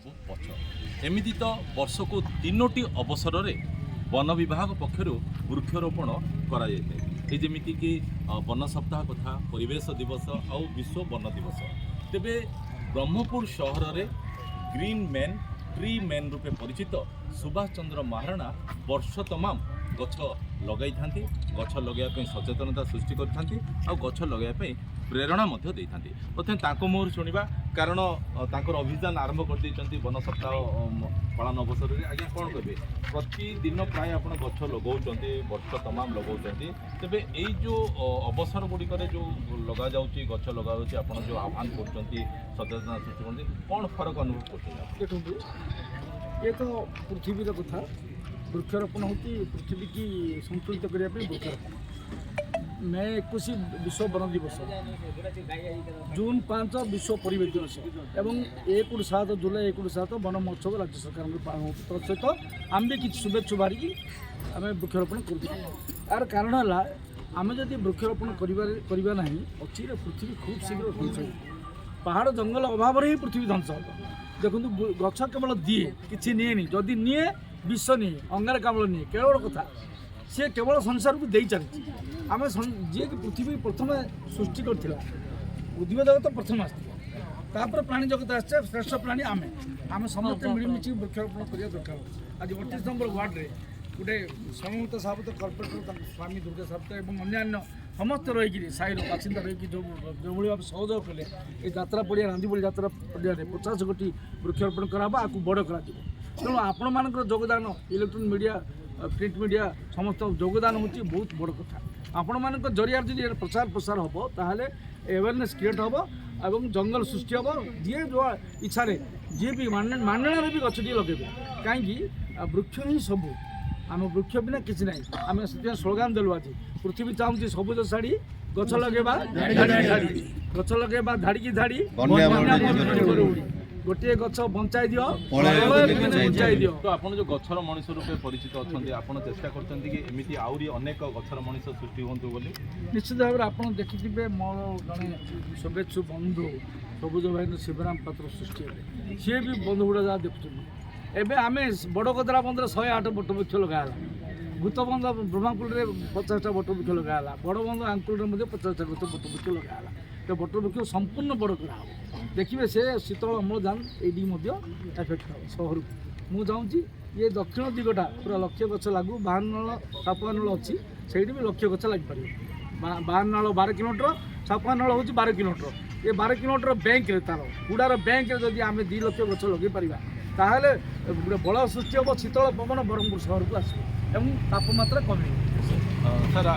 ସବୁ ପଛ। ଏମିତି ତ ବର୍ଷକୁ ତିନୋଟି ଅବସରରେ ବନ ବିଭାଗ ପକ୍ଷରୁ ବୃକ୍ଷରୋପଣ କରାଯାଇଥାଏ। ଏ ଯେମିତିକି ବନ ସପ୍ତାହ କଥା, ପରିବେଶ ଦିବସ ଆଉ ବିଶ୍ୱ ବନ ଦିବସ। ତେବେ ବ୍ରହ୍ମପୁର ସହରରେ ଗ୍ରୀନ୍ ମ୍ୟାନ୍, ଟ୍ରି ମ୍ୟାନ୍ ରୂପେ ପରିଚିତ ସୁଭାଷ ଚନ୍ଦ୍ର ମହାରଣା ବର୍ଷ ତମାମ ଗଛ ଲଗାଇଥାନ୍ତି, ଗଛ ଲଗାଇବା ପାଇଁ ସଚେତନତା ସୃଷ୍ଟି କରିଥାନ୍ତି ଆଉ ଗଛ ଲଗାଇବା ପାଇଁ ପ୍ରେରଣା ମଧ୍ୟ ଦେଇଥାନ୍ତି। ପ୍ରଥମେ ତାଙ୍କ ମୁହଁରୁ ଶୁଣିବା, କାରଣ ତାଙ୍କର ଅଭିଯାନ ଆରମ୍ଭ କରିଦେଇଛନ୍ତି ବନ ସପ୍ତାହ ପାଳନ ଅବସରରେ। ଆଜ୍ଞା, କ'ଣ କହିବେ? ପ୍ରତିଦିନ ପ୍ରାୟ ଆପଣ ଗଛ ଲଗାଉଛନ୍ତି, ବର୍ଷ ତମାମ ଲଗାଉଛନ୍ତି। ତେବେ ଏଇ ଯେଉଁ ଅବସର ଗୁଡ଼ିକରେ ଯେଉଁ ଲଗାଯାଉଛି, ଗଛ ଲଗାଯାଉଛି, ଆପଣ ଯେଉଁ ଆହ୍ୱାନ କରୁଛନ୍ତି, ସଚେତନତା ସୃଷ୍ଟି କରୁଛନ୍ତି, କ'ଣ ଫରକ ଅନୁଭବ କରୁଛନ୍ତି ଆପଣ? ଦେଖନ୍ତୁ, ଏ ତ ପୃଥିବୀର କଥା। ବୃକ୍ଷରୋପଣ ହେଉଛି ପୃଥିବୀକି ସନ୍ତୁଳିତ କରିବା ପାଇଁ ବୃକ୍ଷରୋପଣ। ମେ 21 ବିଶ୍ୱ ବନ ଦିବସ, ଜୁନ୍ 5 ବିଶ୍ୱ ପରିବେଶ ଦିବସ ଏବଂ 1ରୁ 7, ଜୁଲାଇ 1ରୁ 7 ବନ ମହୋତ୍ସବ ରାଜ୍ୟ ସରକାରଙ୍କ ପାଳନ ହେଉଛି। ତା ସହିତ ଆମେ ବି କିଛି ଶୁଭେଚ୍ଛୁ ବାହାରିକି ଆମେ ବୃକ୍ଷରୋପଣ କରୁଛୁ। ଏହାର କାରଣ ହେଲା, ଆମେ ଯଦି ବୃକ୍ଷରୋପଣ କରିବା ନାହିଁ, ଅଚିରେ ପୃଥିବୀ ଖୁବ୍ ଶୀଘ୍ର ଧ୍ୱଂସ ହେବ। ପାହାଡ଼ ଜଙ୍ଗଲ ଅଭାବରେ ହିଁ ପୃଥିବୀ ଧ୍ୱଂସ ହେବ। ଦେଖନ୍ତୁ, ଗଛ କେବଳ ଦିଏ, କିଛି ନିଏନି। ଯଦି ନିଏ, ବିଷ ନିଏ, ଅଙ୍ଗାରକାମ୍ଳ ନିଏ। କେବଳ କଥା ସିଏ କେବଳ ସଂସାରକୁ ଦେଇ ଚାଲିଛି। ଆମେ ଯିଏକି ପୃଥିବୀ ପ୍ରଥମେ ସୃଷ୍ଟି କରିଥିଲା, ଉଦ୍ଭିଦ ଜଗତ ପ୍ରଥମେ ଆସିଥିଲା, ତାପରେ ପ୍ରାଣୀ ଜଗତ ଆସିছে। ଶ୍ରେଷ୍ଠ ପ୍ରାଣୀ ଆମେ। ଆମେ ସମସ୍ତେ ମିଳିମିଶି ବୃକ୍ଷରୋପଣ କରିବା ଦରକାର। ଆଜି 38 ନମ୍ବର ୱାର୍ଡ଼ରେ ଗୋଟେ ସମମତା ସାବତ କର୍ପୋରେଟର, ତାଙ୍କ ସ୍ୱାମୀ ଦୁର୍ଗା ସାବତ ଏବଂ ଅନ୍ୟାନ୍ୟ ସମସ୍ତେ ରହିକିରି, ସାହିର ବାସିନ୍ଦା ରହିକି ଯେଉଁ ଯେଉଁଭଳି ଭାବେ ସହଯୋଗ କଲେ, ଏ ଯାତ୍ରା ପଡ଼ିଆ, ରାନ୍ଧିବଳି ଯାତ୍ରା ପଡ଼ିଆରେ 50 ଗୋଟି ବୃକ୍ଷରୋପଣ କରାହେବ, ଆକୁ ବଡ଼ କରାଯିବ। ତେଣୁ ଆପଣମାନଙ୍କର ଯୋଗଦାନ, ଇଲେକ୍ଟ୍ରୋନିକ୍ ମିଡ଼ିଆ, ପ୍ରିଣ୍ଟ ମିଡ଼ିଆ, ସମସ୍ତ ଯୋଗଦାନ ହେଉଛି ବହୁତ ବଡ଼ କଥା। ଆପଣମାନଙ୍କ ଜରିଆରେ ଯଦି ଏର ପ୍ରଚାର ପ୍ରସାର ହେବ, ତାହେଲେ ଆୱେରନେସ୍ କ୍ରିଏଟ୍ ହେବ ଏବଂ ଜଙ୍ଗଲ ସୃଷ୍ଟି ହେବ। ଯିଏ ଯେଉଁ ଇଚ୍ଛାରେ, ଯିଏ ବି ମାନ୍ୟଣରେ ବି ଗଛଟିଏ ଲଗେଇବେ। କାହିଁକି ବୃକ୍ଷ ହିଁ ସବୁ। ଆମ ବୃକ୍ଷ ବିନା କିଛି ନାହିଁ। ଆମେ ସେଥିପାଇଁ ସ୍ଲୋଗାନ ଦେଲୁ ଆଜି, ପୃଥିବୀ ଚାହୁଁଛି ସବୁଜ ଶାଢ଼ୀ, ଗଛ ଲଗେଇବା ଧାଡ଼ିକି ଧାଡ଼ି, ଗଛ ଲଗେଇବା ଧାଡ଼ିକି ଧାଡ଼ି, ବନ୍ୟା ବନ୍ୟା ମରୁଡ଼ି ମରୁଡ଼ି ଉଡ଼ି। ଗୋଟିଏ ଗଛ ବଞ୍ଚାଇ ଦିଅ, ପ୍ରଳୟ ପ୍ରଳୟ ଦିନେ ଦିନେ ବଞ୍ଚାଇ ଦିଅ। ତ ଆପଣ ଯେଉଁ ଗଛର ମଣିଷ ରୂପେ ପରିଚିତ ଅଛନ୍ତି, ଆପଣ ଚେଷ୍ଟା କରୁଛନ୍ତି କି ଏମିତି ଆହୁରି ଅନେକ ଗଛର ମଣିଷ ସୃଷ୍ଟି ହୁଅନ୍ତୁ ବୋଲି? ନିଶ୍ଚିତ ଭାବରେ। ଆପଣ ଦେଖିଥିବେ, ମୋର ଜଣେ ଶୁଭେଚ୍ଛୁ ବନ୍ଧୁ ସବୁଜ ବାହିନୀ ଶିବରାମ ପାତ୍ର ସୃଷ୍ଟି ହେଲେ। ସିଏ ବି ବନ୍ଧୁ ଗୁଡ଼ା ଯାହା ଦେଖୁଛନ୍ତି। ଏବେ ଆମେ ବଡ଼ କଦରା ବନ୍ଧରେ 108 ବଟବୃକ୍ଷ ଲଗା ହେଲା। ଭୂତବନ୍ଧ ବ୍ରହ୍ମାକୁଳରେ 50ଟା ବଟବୃକ୍ଷ ଲଗା ହେଲା। ବଡ଼ ବନ୍ଧ ଆଙ୍କୁଳରେ ମଧ୍ୟ 50ଟା ଗଛ ବଟବୃକ୍ଷ ଲଗା ହେଲା। ତ ବଟବୃକ୍ଷ ସମ୍ପୂର୍ଣ୍ଣ ବଡ଼ କରାହେବ। ଦେଖିବେ, ସେ ଶୀତଳ ଅମ୍ଳଜାନ ଏଇଠି ମଧ୍ୟ ଏଫେକ୍ଟ ହେବ ସହରକୁ। ମୁଁ ଚାହୁଁଛି ଇଏ ଦକ୍ଷିଣ ଦିଗଟା ପୁରା ଲକ୍ଷ ଗଛ ଲାଗୁ। ବାହାନନାଳ, ସାପୁଆନାଳ ଅଛି, ସେଇଠି ବି ଲକ୍ଷ ଗଛ ଲାଗିପାରିବ। ବାହାନନାଳ 12 କିଲୋମିଟର, ସାପୁଆନାଳ ହେଉଛି 12 କିଲୋମିଟର। ଏ 12 କିଲୋମିଟର ବ୍ୟାଙ୍କରେ, ତାର ହୁଡ଼ାର ବ୍ୟାଙ୍କରେ ଯଦି ଆମେ 2 ଲକ୍ଷ ଗଛ ଲଗେଇ ପାରିବା, ତାହେଲେ ଗୋଟେ ବଳ ସୃଷ୍ଟି ହେବ, ଶୀତଳ ପବନ ବ୍ରହ୍ମପୁର ସହରକୁ ଆସିବ ଏବଂ ତାପମାତ୍ରା କମିବ। ସାର୍।